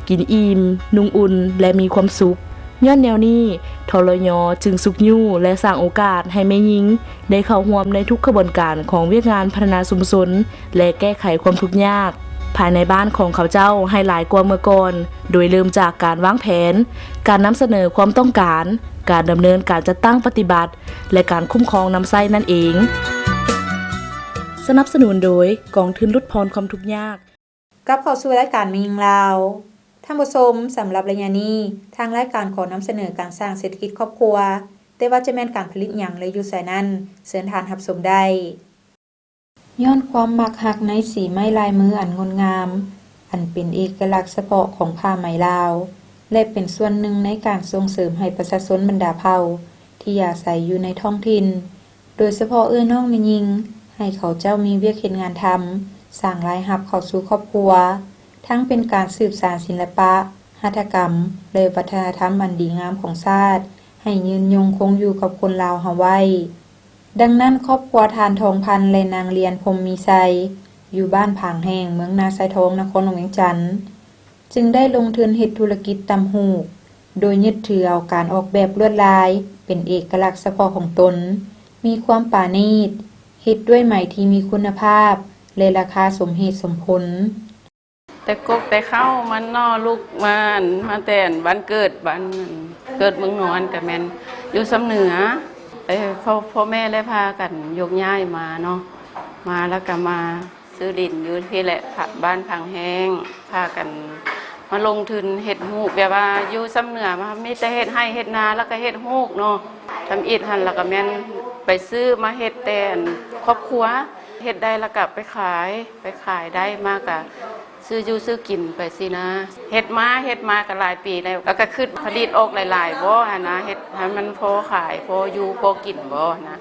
ກິນອີ່ມ, ນຸ່ງອຸ່ນ ແລະ ມີຄວາມສຸກ. ຍ້ອນແນວນີ້, ທລຍ ຈຶ່ງຊຸກຍູ້ ແລະ ສ້າງໂອກາດໃຫ້ແມ່ຍິງໄດ້ເຂົ້າຮ່ວມໃນທຸກຂະບວນການຂອງວຽກງານພັດທະນາຊຸມຊົນ ແລະ ແກ້ໄຂຄວາມທຸກຍາກພາຍໃນບ້ານຂອງເຂົາເຈົ້າໃຫ້ຫຼາຍກວ່າເມື່ອກ່ອນ, ໂດຍເລີ່ມຈາກການວາງແຜນ, ການນຳສະເໜີຄວາມຕ້ອງການ, ການດຳເນີນການຈັດຕັ້ງປະຕິບັດ ແລະ ການຄຸ້ມຄອງນຳໃຊ້ນັ້ນເອງ. ສະໜັບສະໜູນໂດຍກອງທຶນຫຼຸດຜ່ອນຄວາມທຸກຍາກ. ກັບເຂົ້າສູ່ລາຍການແມ່ຍິງລາວ. ທ່ານຜູ້ຊົມ, ສຳລັບໄລຍະນີ້, ທາງລາຍການຂໍນຳສະເໜີການສ້າງເສດຖະກິດຄອບຄົວ, ແຕ່ວ່າຈະແມ່ນການຜະລິດຫຍັງ ແລະ ຢູ່ໃສນັ້ນ, ເຊີນທ່ານຮັບຊົມໄດ້. ຍ້ອນຄວາມມັກຮັກໃນສີໄມ້ລາຍມືອັນງົດງາມ, ອັນເປັນເອກະລັກສະເພາະຂອງຜ້າໄໝລາວ ແລະ ເປັນສ່ວນໜຶ່ງໃນການສົ່ງເສີມໃຫ້ປະຊາຊົນບັນດາເຜົ່າທີ່ອາໄສຢູ່ໃນທ້ອງຖິ່ນ, ໂດຍສະເພາະເອື້ອຍນ້ອງແມ່ຍິງ, ໃຫ້ເຂົາເຈົ້າມີວຽກເຮັດງານທຳ, ສ້າງລາຍຮັບເຂົ້າສູ່ຄອບຄົວ, ທັງເປັນການສືບສານສິລະປະ, ຫັດຖະກຳ ແລະ ວັດທະນະທຳອັນດີງາມຂອງຊາດ ໃຫ້ຍືນຍົງຄົງຢູ່ກັບຄົນລາວເຮົາໄວ້. ດັ່ງນັ້ນ, ຄອບຄົວທ່ານ ທອງພັນ ແລະ ນາງ ລຽນ ພົມມີໄຊ ຢູ່ບ້ານຜາງແຫ້ງ, ເມືອງນາຊາຍທອງ, ນະຄອນຫຼວງວຽງຈັນ ຈຶ່ງໄດ້ລົງທຶນເຮັດທຸລະກິດຕ່ຳຫູກ, ໂດຍຍຶດຖືເອົາການອອກແບບລວດລາຍເປັນເອກະລັກສະເພາະຂອງຕົນ, ມີຄວາມປານີດ, ເຮັດດ້ວຍໄໝທີ່ມີຄຸນນະພາບ ແລະ ລາຄາສົມເຫດສົມຜົນ. ແຕ່ກົກແຕ່ເຄົ້າມັນເນາະ, ລູກມາ ມາແຕ່ບ້ານເກີດ, ບ້ານເກີດເມືອງນອນ ກະແມ່ນຢູ່ຊຳເໜືອ. ເອີ ພໍ່ ພໍ່ແມ່ໄດ້ພາກັນຍົກຍ້າຍມາເນາະ, ມາແລ້ວກະມາ ຊື້ດິນຢູ່ພີ້ແຫຼະ ບ້ານພັງແຫ້ງ, ພາກັນມາລົງທຶນເຮັດຫູກ ແບບວ່າຢູ່ຊຳເໜືອ ມາມີແຕ່ເຮັດໄຮ່ເຮັດນາ ແລ້ວກະເຮັດຫູກເນາະ. ທຳອິດຫັ້ນ ແລ້ວກະແມ່ນໄປຊື້ມາເຮັດແຕ່ອັນຄອບຄົວ, ເຮັດໄດ້ແລ້ວກະໄປຂາຍ, ໄປຂາຍໄດ້ມາກະຊື້ຢູ່ຊື້ກິນໄປຊີ້ນະ. ເຮັດມາ ເຮັດມາກະຫຼາຍປີແລ້ວ, ແລ້ວກະຄິດຜະລິດອອກຫຼາຍໆບໍ່ຫັ້ນນະ, ເຮັດໃຫ້ມັນພໍຂາຍ ພໍຢູ່ພໍກິນບໍ່ຫັ້ນນະ.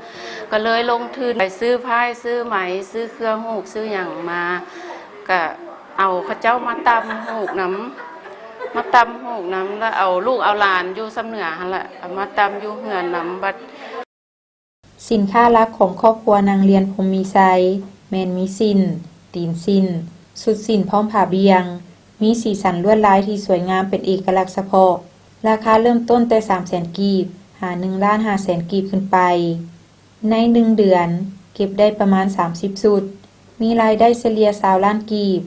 ກະເລີຍລົງທຶນໄປຊື້ຝ້າຍ ຊື້ໄໝ ຊື້ເຄື່ອງຫູກ ຊື້ຫຍັງມາ, ກະເອົາເຂົາເຈົ້າມາຕ່ຳຫູກນຳ, ມາຕ່ຳຫູກນຳ ແລ້ວເອົາລູກເອົາຫຼານຢູ່ຊຳເໜືອຫັ້ນລະ ເອົາມາຕ່ຳຢູ່ເຮືອນນຳ. ບັດ ສິນຄ້າຫຼັກຂອງຄອບຄົວນາງ ລຽນ ພົມມີໄຊ ແມ່ນມີສິ້ນ, ຕີນສິ້ນ, ຊຸດສິ້ນພ້ອມຜ້າບ່ຽງ, ມີສີສັນລວດລາຍທີ່ສວຍງາມເປັນເອກະລັກສະເພາະ, ລາຄາເລີ່ມຕົ້ນແຕ່ສາມແສນກີບ ຫາໜຶ່ງລ້ານຫ້າແສນກີບຂຶ້ນໄປ. ໃນໜຶ່ງເດືອນເກັບໄດ້ປະມານສາມສິບຊຸດ, ມີລາຍໄດ້ສະເລ່ຍຊາວລ້ານກີບ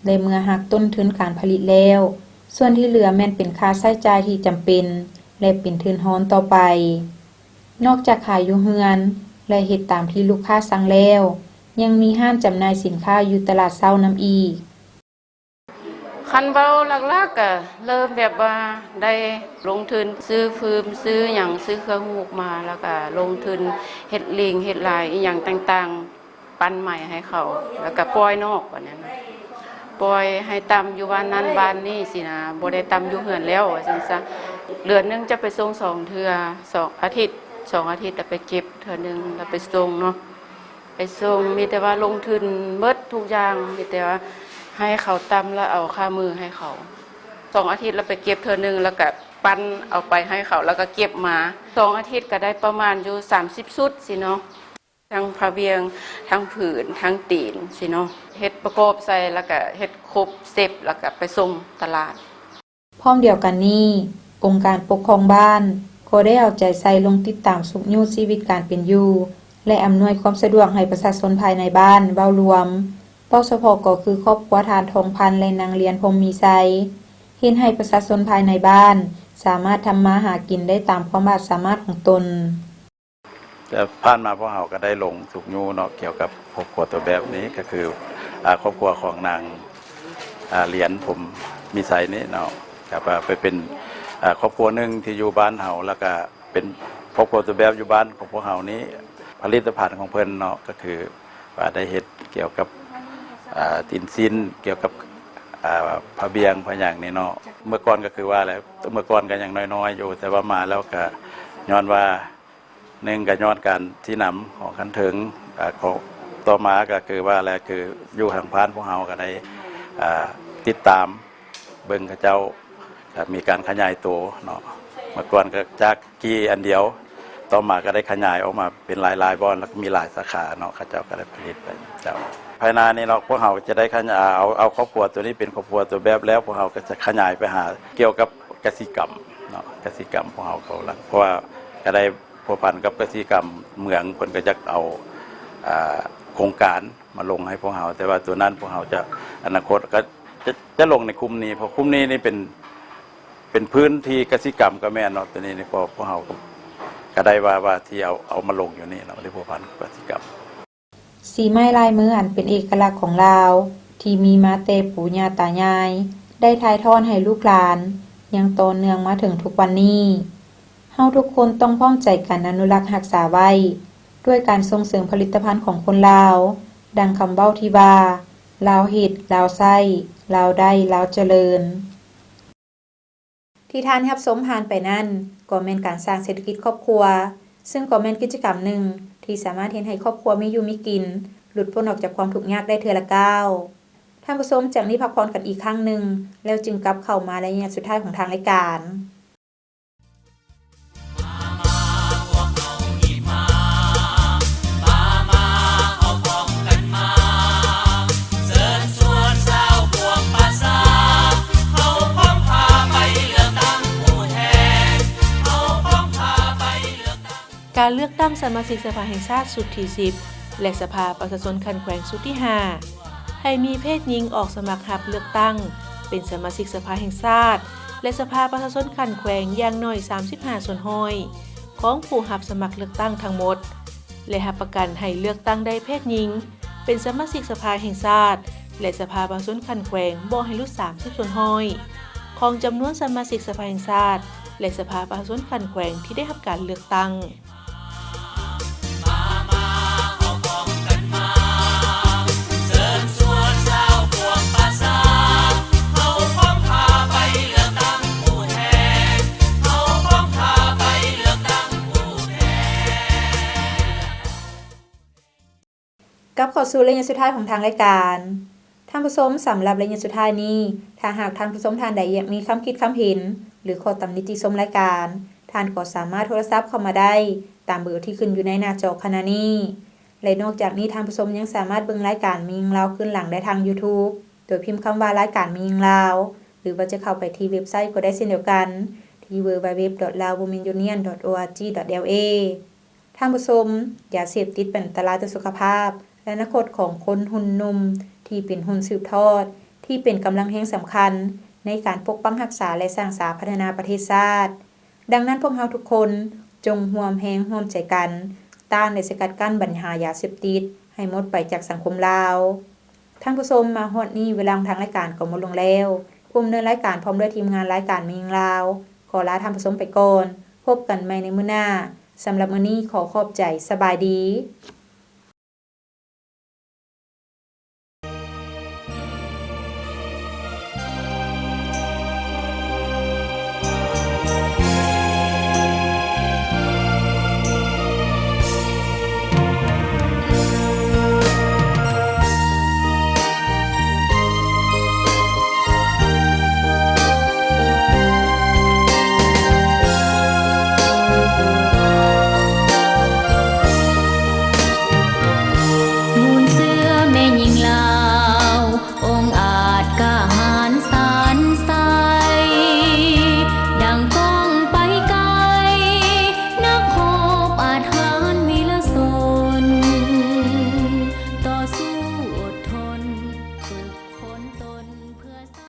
ແລະ ເມື່ອຫັກຕົ້ນທຶນການຜະລິດແລ້ວ, ສ່ວນທີ່ເຫຼືອແມ່ນເປັນຄ່າໃຊ້ຈ່າຍທີ່ຈຳເປັນ ແລະ ເປັນທຶນຮອນຕໍ່ໄປ. ນອກຈາກຂາຍຢູ່ເຮືອນ ແລະ ເຮັດຕາມທີ່ລູກຄ້າສັ່ງແລ້ວ, ຍັງມີຮ້ານຈຳໜ່າຍສິນຄ້າຢູ່ຕະຫຼາດເຊົ້ານຳອີກ. ຄັນເວົ້າຫຼັກໆ ກະເລີ່ມແບບວ່າໄດ້ລົງທຶນຊື້ຟືມ ຊື້ຫຍັງ ຊື້ເຄື່ອງຫູກມາ ແລ້ວກະລົງທຶນເຮັດລິງ ເຮັດລາຍອີ່ຫຍັງຕ່າງໆ, ປັ່ນໄໝໃຫ້ເຂົາ ແລ້ວກະປ່ອຍນອກ ບາດນັ້ນນະ, ປ່ອຍໃຫ້ຕ່ຳຢູ່ບ້ານນັ້ນບ້ານນີ້ຊີ້ນະ, ບໍ່ໄດ້ຕ່ຳຢູ່ເຮືອນແລ້ວ ວ່າຊັ້ນຊະ. ເດືອນໜຶ່ງຈະໄປສົ່ງສອງເທື່ອ, ສອງອາທິດ, ສອງອາທິດລະໄປເກັບເທື່ອໜຶ່ງ ລະໄປສົ່ງເນາະ. ໄປສົ່ງ ມີແຕ່ວ່າລົງທຶນເບິດທຸກຢ່າງ, ມີແຕ່ວ່າໃຫ້ເຂົາຕ່ຳ ແລ້ວເອົາຄ່າມືໃຫ້ເຂົາ. ສອງອາທິດລະໄປເກັບເທື່ອໜຶ່ງ ແລ້ວກະປັ່ນເອົາໄປໃຫ້ເຂົາ ແລ້ວກະເກັບມາ. ສອງອາທິດກະໄດ້ປະມານຢູ່ສາມສິບຊຸດຊີ້ເນາະ, ທັງຜ້າບ່ຽງ ທັງຜືນ ທັງຕີນຊີ້ເນາະ, ເຮັດປະກອບໃສ່ ແລ້ວກະເຮັດຄົບເຊັດ ແລ້ວກະໄປສົ່ງຕະຫຼາດ. ພ້ອມດຽວກັນນີ້, ອົງການປົກຄອງບ້ານກໍໄດ້ເອົາໃຈໃສ່ລົງຕິດຕາມຊຸກຍູ້ຊີວິດການເປັນຢູ່ ແລະ ອຳນວຍຄວາມສະດວກໃຫ້ປະຊາຊົນພາຍໃນບ້ານເວົ້າລວມ, ເວົ້າສະເພາະກໍຄືຄອບຄົວທ່ານ ທອງພັນ ແລະ ນາງ ລຽນ ພົມມີໄຊ, ເຮັດໃຫ້ປະຊາຊົນພາຍໃນບ້ານສາມາດທຳມາຫາກິນໄດ້ຕາມຄວາມອາດສາມາດຂອງຕົນ. ແຕ່ຜ່ານມາພວກເຮົາກໍໄດ້ລົງຊຸກຍູ້ເນາະ ກ່ຽວກັບຄອບຄົວຕົວແບບນີ້ ກໍຄື ອາ ຄອບຄົວຂອງນາງ ອາ ລຽນ ພົມມີໄຊນີ້ເນາະ, ກໍວ່າໄປເປັນ ອາ ຄອບຄົວໜຶ່ງທີ່ຢູ່ບ້ານເຮົາ ແລ້ວກໍ ເປັນຄອບຄົວຕົວແບບຢູ່ບ້ານຂອງພວກເຮົານີ້ ຜະລິດຕະພັນຂອງເພິ່ນເນາະ ກໍຄືວ່າໄດ້ເຮັດກ່ຽວກັບ ອ່າ ຕີນຊີ້ນ ກ່ຽວກັບ ອ່າ ຜ້າບ່ຽງ ຜ້າຫຍັງນີ້ເນາະ. ເມື່ອກ່ອນກໍຄືວ່າແຫຼະ ເມື່ອກ່ອນກໍຍັງນ້ອຍໆຢູ່ ແຕ່ວ່າມາແລ້ວກໍຍ້ອນວ່າ ໜຶ່ງກໍຍ້ອນການຊີ້ນຳຂອງຂັ້ນເທິງ ອ່າ ຂອງ ຕໍ່ມາກໍຄືວ່າແຫຼະ ຄືຢູ່ທາງບ້ານພວກເຮົາກໍໄດ້ ອ່າ ຕິດຕາມ ເບິ່ງເຂົາເຈົ້າກໍມີການຂະຫຍາຍໂຕເນາະ. ເມື່ອກ່ອນກໍຈາກກີ່ອັນດຽວ ຕໍ່ມາກໍໄດ້ຂະຫຍາຍອອກມາເປັນຫຼາຍໆບ່ອນ ແລ້ວກໍມີຫຼາຍສາຂາເນາະ ເຂົາເຈົ້າກໍໄດ້ຜະລິດໄປເຈົ້າ. ພາຍໃນນີ້ເນາະ ພວກເຮົາຈະໄດ້ຂະຫຍາຍ ເອົາ ເອົາຄອບຄົວຕົວນີ້ເປັນຄອບຄົວຕົວແບບແລ້ວ ພວກເຮົາກໍຈະຂະຫຍາຍໄປຫາກ່ຽວກັບກະສິກຳເນາະ ກະສິກຳພວກເຮົາເຂົາຫຼັງ ເພາະວ່າກໍໄດ້ພົວພັນກັບກະສິກຳເມືອງ ເພິ່ນກໍຢາກເອົາ ອ່າ ໂຄງການ ມາລົງໃຫ້ພວກເຮົາ ແຕ່ວ່າຕົວນັ້ນພວກເຮົາຈະ ອະນາຄົດກໍຈະ ຈະລົງໃນກຸ່ມນີ້ ເພາະກຸ່ມນີ້ນີ້ເປັນ ເປັນພື້ນທີ່ກະສິກຳກໍແມ່ນເນາະ. ຕົວນີ້ນີ້ພວກ ພວກເຮົາກໍ ກໍໄດ້ວ່າ ວ່າທີ່ເອົາ ເອົາມາລົງຢູ່ນີ້ເນາະ ທີ່ພົວພັນກັບກະສິກຳ. ສີໄມ້ລາຍມືອັນເປັນເອກະລັກຂອງລາວ ທີ່ມີມາແຕ່ປູ່ຍ່າຕາຍາຍ ໄດ້ຖ່າຍທອດໃຫ້ລູກຫຼານ ຍັງຕໍ່ເນື່ອງມາເຖິງທຸກວັນນີ້. ເຮົາທຸກຄົນຕ້ອງພ້ອມໃຈກັນອະນຸລັກຮັກສາໄວ້ ດ້ວຍການສົ່ງເສີມຜະລິດຕະພັນຂອງຄົນລາວ, ດັ່ງຄຳເວົ້າທີ່ວ່າ ລາວເຮັດ, ລາວໃຊ້, ລາວໄດ້, ລາວຈະເລີນ. ທີ່ທ່ານຮັບຊົມຜ່ານໄປນັ້ນ ກໍແມ່ນການສ້າງເສດຖະກິດຄອບຄົວ, ຊຶ່ງກໍແມ່ນກິດຈະກຳໜຶ່ງທີ່ສາມາດເຮັດໃຫ້ຄອບຄົວມີຢູ່ມີກິນ, ຫຼຸດພົ້ນອອກຈາກຄວາມທຸກຍາກໄດ້ເທື່ອລະກ້າວ. ທ່ານຜູ້ຊົມ ຈາກນີ້ພັກຜ່ອນກັນອີກຄັ້ງໜຶ່ງ ແລ້ວຈຶ່ງກັບເຂົ້າມາໃນໄລຍະສຸດທ້າຍຂອງທາງລາຍການ. ການເລືອກຕັ້ງສະມາຊິກສະພາແຫ່ງຊາດຊຸດທີສິບ ແລະ ສະພາປະຊາຊົນຂັ້ນແຂວງຊຸດທີຫ້າ ໃຫ້ມີເພດຍິງອອກສະໝັກຮັບເລືອກຕັ້ງເປັນສະມາຊິກສະພາແຫ່ງຊາດ ແລະ ສະພາປະຊາຊົນຂັ້ນແຂວງຢ່າງໜ້ອຍສາມສິບຫ້າສ່ວນຮ້ອຍຂອງຜູ້ຮັບສະໝັກເລືອກຕັ້ງທັງໝົດ ແລະ ຮັບປະກັນໃຫ້ເລືອກຕັ້ງໄດ້ເພດຍິງເປັນສະມາຊິກສະພາແຫ່ງຊາດ ແລະ ສະພາປະຊາຊົນຂັ້ນແຂວງບໍ່ໃຫ້ຫຼຸດສາມສິບສ່ວນຮ້ອຍຂອງຈຳນວນສະມາຊິກສະພາແຫ່ງຊາດ ແລະ ສະພາປະຊາຊົນຂັ້ນແຂວງທີ່ໄດ້ຮັບການເລືອກຕັ້ງ. ກັບເຂົ້າສູ່ໄລຍະສຸດທ້າຍຂອງທາງລາຍການ. ທ່ານຜູ້ຊົມ, ສຳລັບໄລຍະສຸດທ້າຍນີ້, ຖ້າຫາກທ່ານຜູ້ຊົມທ່ານໃດຢາກມີຄຳຄິດຄຳເຫັນ ຫຼື ຂໍ້ຕຳໜິຕິຊົມລາຍການ, ທ່ານກໍສາມາດໂທລະສັບເຂົ້າມາໄດ້ຕາມເບີທີ່ຂຶ້ນຢູ່ໃນໜ້າຈໍຂະນະນີ້. ແລະ ນອກຈາກນີ້, ທ່ານຜູ້ຊົມຍັງສາມາດເບິ່ງລາຍການແມ່ຍິງລາວຄືນຫຼັງໄດ້ທາງ YouTube ໂດຍພິມຄຳວ່າ ລາຍການແມ່ຍິງລາວ ຫຼື ວ່າຈະເຂົ້າໄປທີ່ເວັບໄຊກໍໄດ້ເຊັ່ນດຽວກັນ ທີ່ www.laowomenunion.org.la. ທ່ານຜູ້ຊົມ, ຢາເສບຕິດເປັນອັນຕະລາຍຕໍ່ສຸຂະພາບ ແລະ ອະນາຄົດຂອງຄົນຮຸ່ນໜຸ່ມທີ່ເປັນຮຸ່ນສືບທອດ, ທີ່ເປັນກຳລັງແຮງສຳຄັນໃນການປົກປັກຮັກສາ ແລະ ສ້າງສາພັດທະນາປະເທດຊາດ. ດັ່ງນັ້ນ, ພວກເຮົາທຸກຄົນຈົ່ງຮ່ວມແຮງຮ່ວມໃຈກັນ ຕ້ານ ແລະ ສະກັດກັ້ນບັນຫາຢາເສບຕິດໃຫ້ໝົດໄປຈາກສັງຄົມລາວ. ທ່ານຜູ້ຊົມ, ມາຮອດນີ້ເວລາຂອງທາງລາຍການກໍໝົດລົງແລ້ວ. ຜູ້ດຳເນີນລາຍການພ້ອມດ້ວຍທີມງານລາຍການແມ່ຍິງລາວ ຂໍລາທ່ານຜູ້ຊົມໄປກ່ອນ. ພົບກັນໃໝ່ໃນມື້ໜ້າ. ສຳລັບມື້ນີ້ຂໍຂອບໃຈ. ສະບາຍດີ.